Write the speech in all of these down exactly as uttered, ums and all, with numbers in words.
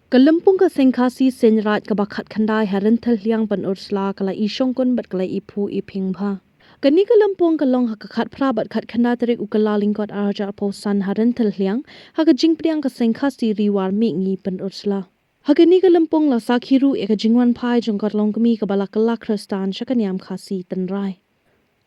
Ka lympung ka Seng Khasi Seng Raij kaba khatkhyndai ha Rynthylliang Pynursla ka la i shongkun bad ka la i phuh i phieng bha. Kane ka lympung ka long ha ka khatphra bad khatkhyndai tarik u Kyllalyngkot arhajar arphew san ha Rynthylliang, ha ka jingpdiang ka Seng Khasi Ri War Mihngi Pynursla. Ha kane ka lympung la sakhi ruh ïa ka jingwan phai jong ka longkmie kaba la kylla Khristan sha ka niam Khasi Tynrai.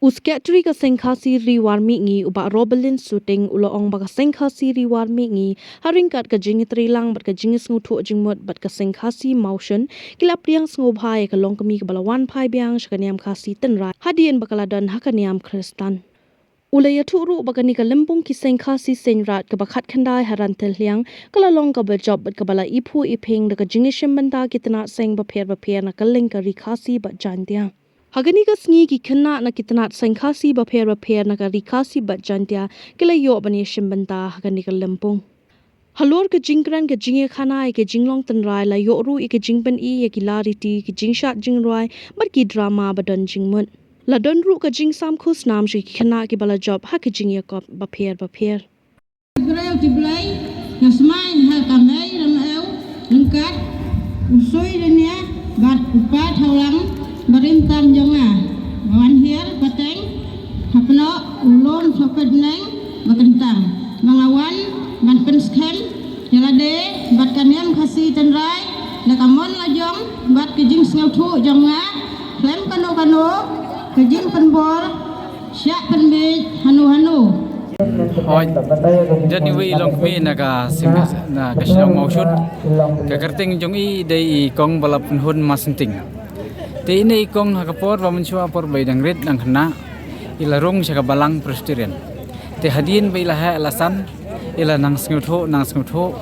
U Sekretari ka Seng Khasi Ri War Mihngi u Bah Roberlin Suting u la ong ba ka Seng Khasi Ri War Mihngi ha ryngkat ka jingïatreilang bad ka jingsngewthuh jingmut bad ka Seng Khasi Mawshun ki la pdiang sngewbha ïa ka longkmie kaba la wan phai biang sha ka niam Khasi Tynrai hadien ba ka la don ha ka niam Khristan. U la ïathuh ruh ba kane ka lympung ki Seng Khasi Seng Raij kaba khatkhyndai ha Rynthylliang ka la long kaba jop bad kaba la i phuh i phieng da ka jingïashim bynta ki tnat seng bapher bapher na kylleng ka Ri Khasi bad Jaintia. Ha kane ka sngi ki khynnah na ki tnat Seng Khasi bapher bapher na ka Ri Khasi bad Jaintia ki la ïoh ban ïashim bynta ha kane ka lympung. Halor ka jingkren ka jingïakhana ïa ka jinglong tynrai la ïoh ruh ïa ka jingpyni ïa ki lariti, ki jingshad jingrwai bad ki drama ba don jingmut. La don ruh ka jingsam khusnam sha ki khynnah kiba la jop ha ka jingïakop bapher bapher. Briew ti Blei, nga smai ha ka mei rem eu, lyngkat u sui denia bad u pa thawlang barim tam jong nga. Ba wan hiar pateng hapnoh u lum sopet neng ba kyntang, ba nga wan ban pynskhem ïa lade bad ka niam Khasi Tynrai da ka mon la jong bad ka jingsngewthuh jong nga, khlem kano kano ka jingpynbor, shah pynbeit hano hano. Hoi, jan iwei i longkmie na ka sing, na ka shnong Mawshun. Ka kyrteng jong i dei i Kong Bala Pynhun Masinting. Te ine i kong ha ka por ba mynshuwa por ba i dang rit dang khynnah, i la rung sha ka Balang Presbyterian. Te hadien ba i la heh la san, i la nang sngewthuh nang sngewthuh.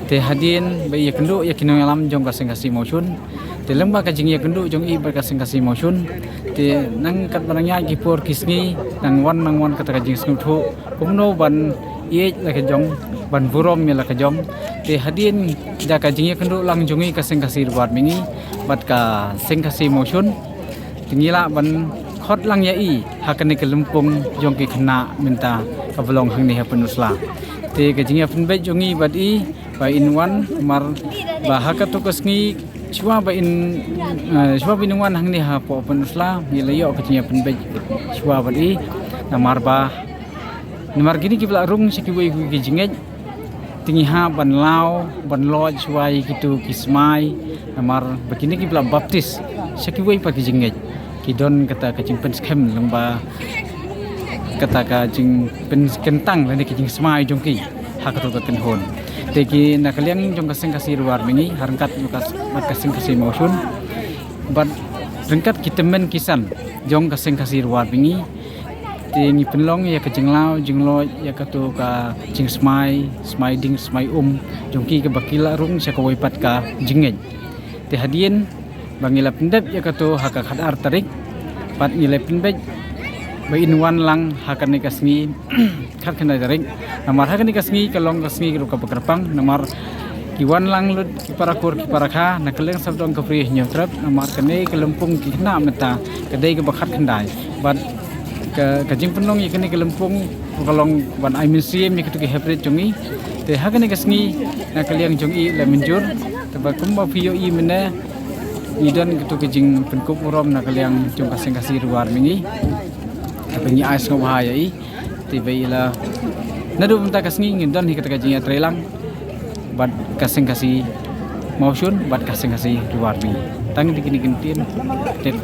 Te hadien ba i ïakynduh ïa ki nongïalam jong ka Seng Khasi Mawshun, te lyngba ka jingïakynduh jong i bad ka Seng Khasi Mawshun, te nang katba nang ïaid ki por ki sngi, nang wan nang wan kata ka jingsngewthuh kumno ban ïeit la ka jong, ban burom ïa la ka jong. Te hadien da ka jingïakynduh lang jong i ka Seng Khasi Ri War Mihngi bad ka Seng Khasi Mawshun, te ngi lah ban khot lang ïa i ha kane ka lympung jong ki khynnah mynta kaba long hangne ha Pynursla. Te ka jingïapynbeit jong i bad i ba in wan, namar ba ha kato ka sngi shuwa ba in, eh, shuwa ba in wan hangne hapoh Pynursla, ngi la ïoh ka jingïapynbeit shuwa bad i, namar ba, namar kine kiba la rung sha kiwei kiwei ki jingngeit, te ngi hap ban law ban lait shuwa ïa kito ki smai, namar ba kine kiba la baptis sha kiwei pat ki jingngeit ki don kata ka jingpynskhem lyngba kata ka jingpynkyntang lane ka jingsmai jong ki ha kato ka kynhun. Te ki na ka liang jong ka Seng Khasi Ri War Mihngi ha ryngkat bad ka Seng Khasi Mawshun bad ryngkat ki tymmen ki san jong ka Seng Khasi Ri War Mihngi, te ngi pynlong ïa ka jinglaw jinglait ïa kato ka jingsmai, smai ding smai um jong ki kaba ki la rung sha kawei pat ka jingngeit. Te hadien ba ngi la pyndep ïa kato ha ka khatar tarik, bad ngi la pynbeit ba in wan lang ha kane ka sngi khatkhyndai tarik. Namar ha kane ka sngi ka long ka sngi ruh kaba kyrpang, namar ki wan lang lut ki para kur ki para kha na ka liang sawdong ka Bri Hynñiewtrep, namar kane ka lympung ki khynnah mynta ka dei kaba khatkhyndai. Bad ka, ka jingpynlong ïa kane ka lympung ka long ban ai mynsiem ïa kito ki heprit jong i. Te ha kane ka sngi na ka liang jong i la mynjur, te ba kumba phi ïohi mynne, ngi don kito ki jingpynkup burom na ka liang jong ka Seng Khasi Ri War Mihngi. Te ba ngi ai sngewbha ïa i. Te ba i la naduh mynta ka sngi ngin don hi kata ka jingïatreilang bad ka Seng Khasi Mawshun bad ka Seng Khasi Ri War Mihngi. Tang kine ki ktien. Tet.